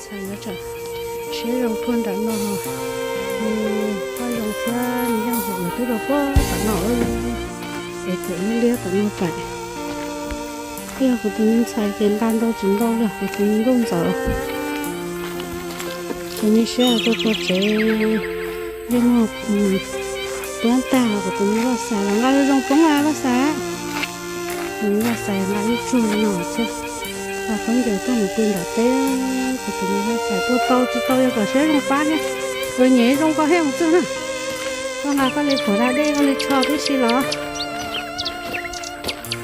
Ntxhais yuav tsam siab zoo puag nram no, nws poj zoo thiab nws yeej hum nws twb rau puag tom no, es tseem liab tom no pais. Yog kuv tus me ntxhais ces nqa ntau tsis ntau li, kuv tus me nkauj ntxawm ces me siab tuaj txog tsev yeej muaj tuab tag. Kuv tus me Vaj Xais los nqa zoo zoo poob a Vaj Xais. Kuv tus me Vaj Xais nqa ib tsuag li no thiab. Nqa khaub ncaws tuaj mus pw nram teb, kuv tus me Vaj Xais tuaj tau tsis tau yog kom siab zoo pab thiab. Ua nyem zoo koj thiaj mus txog na. Koj nqa koj li phuam da dej koj li tsho tib si los.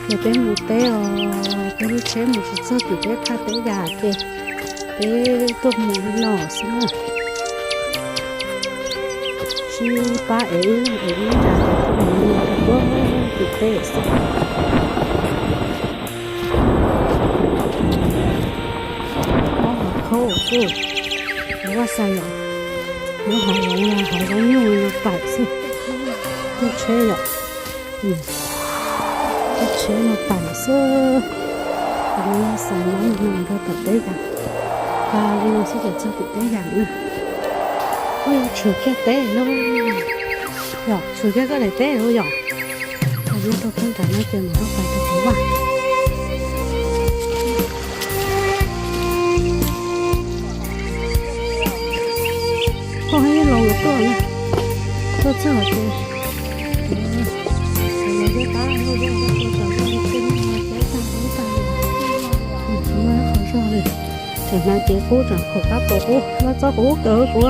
Ces peb mus teb os, peb lub tsheb mus tsis txog tim peb thaj teb yam ces peb tuaj mus li no xwb na. Sib pab ev ib leeg ev ib nra ces tuaj mus li no rau puag tim teb xwb. Mob hov khaub xwb. Vaj Xais yom, lub hov zoov no hov zoov nyuj no pais xwb. Lub tsheb yom, lub tsheb no pais xwb. Kuv tus me Vaj Xais mob nyuj nrog tom teb yam, nqa li no xwb ces txog tim teb yam na. Ua yog tshwm kiag teb lauj, yog tshwm kiag koj daim teb lauj yom. Ua nyob rau peb nram no ces mus rau pais rau kuv Vaj. Pog ib los tuaj na, tuaj txog ces qhov zog li, tseem hnav cev qub tseem khaum kab paus qub, loj txob qub kawg kuv.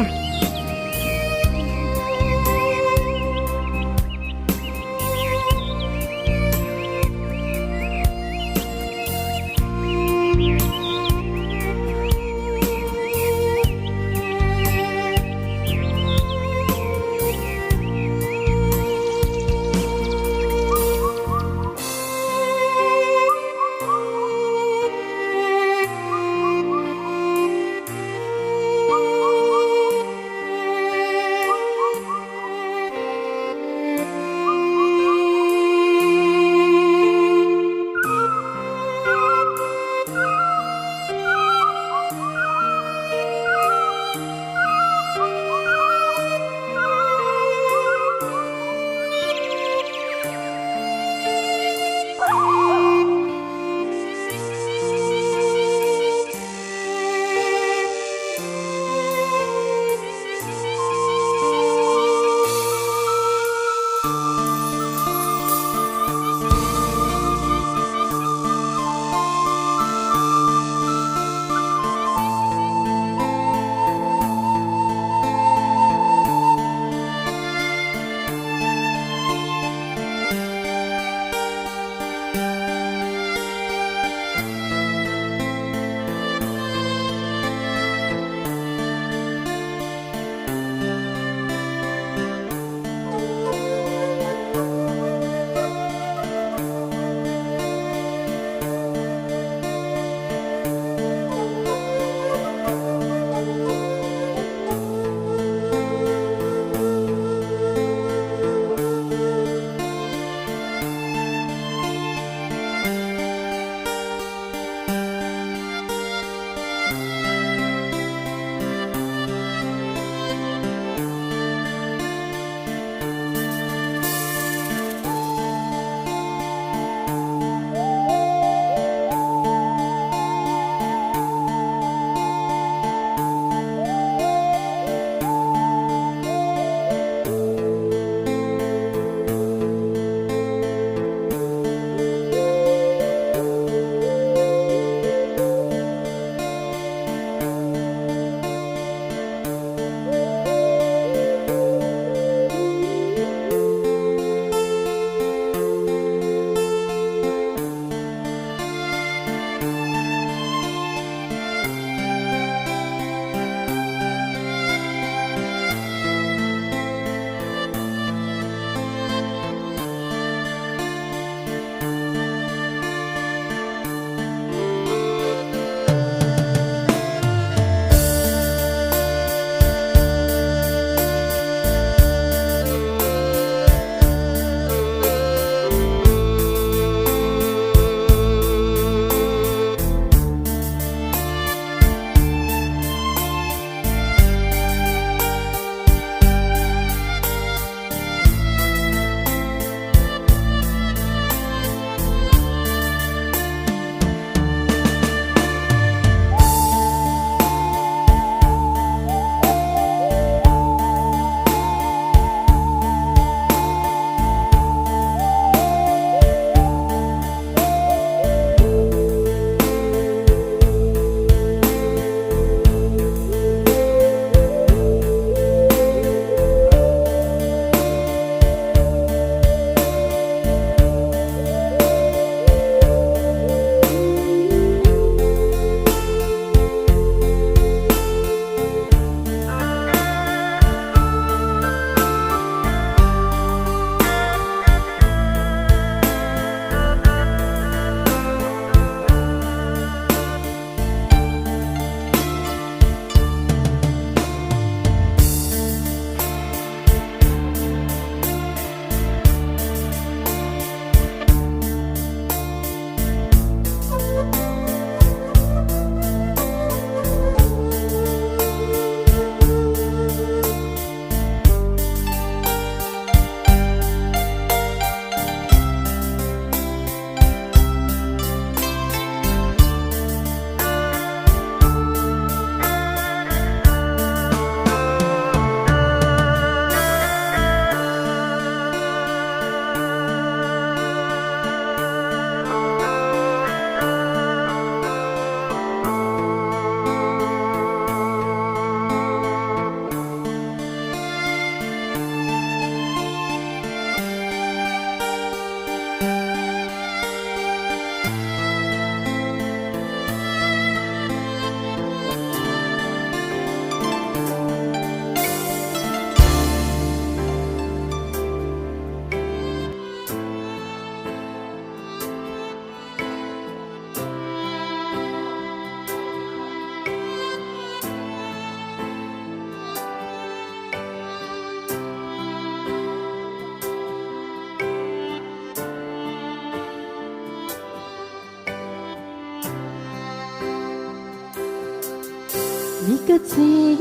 Me koj txiv,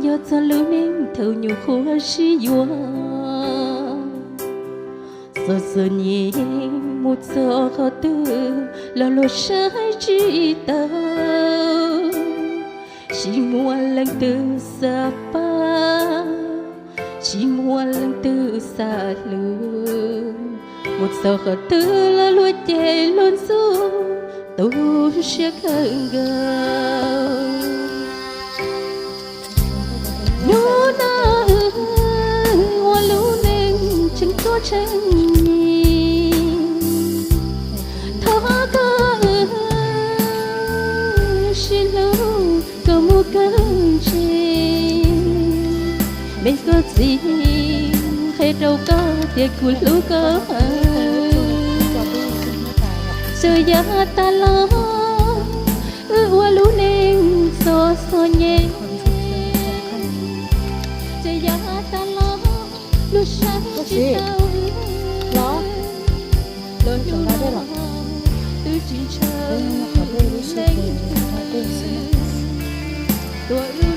yog txog lub neej thaum nyuam qhuav sib yuav, txom txom nyem mus txog qhov twg los luag saib tsis taus. Tsis muaj leej twg xav pab, tsis muaj leej twg xav hlub, mus txog qhov twg los luag cem luag ntxub, tu siab kawg nkaus. Hnub no wb ua lub neej tseem tuaj tseem nim, thov koj wb sib hlub kom mus kawg ntse. Me koj txiv, qhia rau koj tias kuv hlub koj heev. Txawm yav tas los wb ua lub neej txom txom nyem, txawm yav tas los luag saib tsis taus, los hnub no twb tsis ntshaw leej twg tuaj wb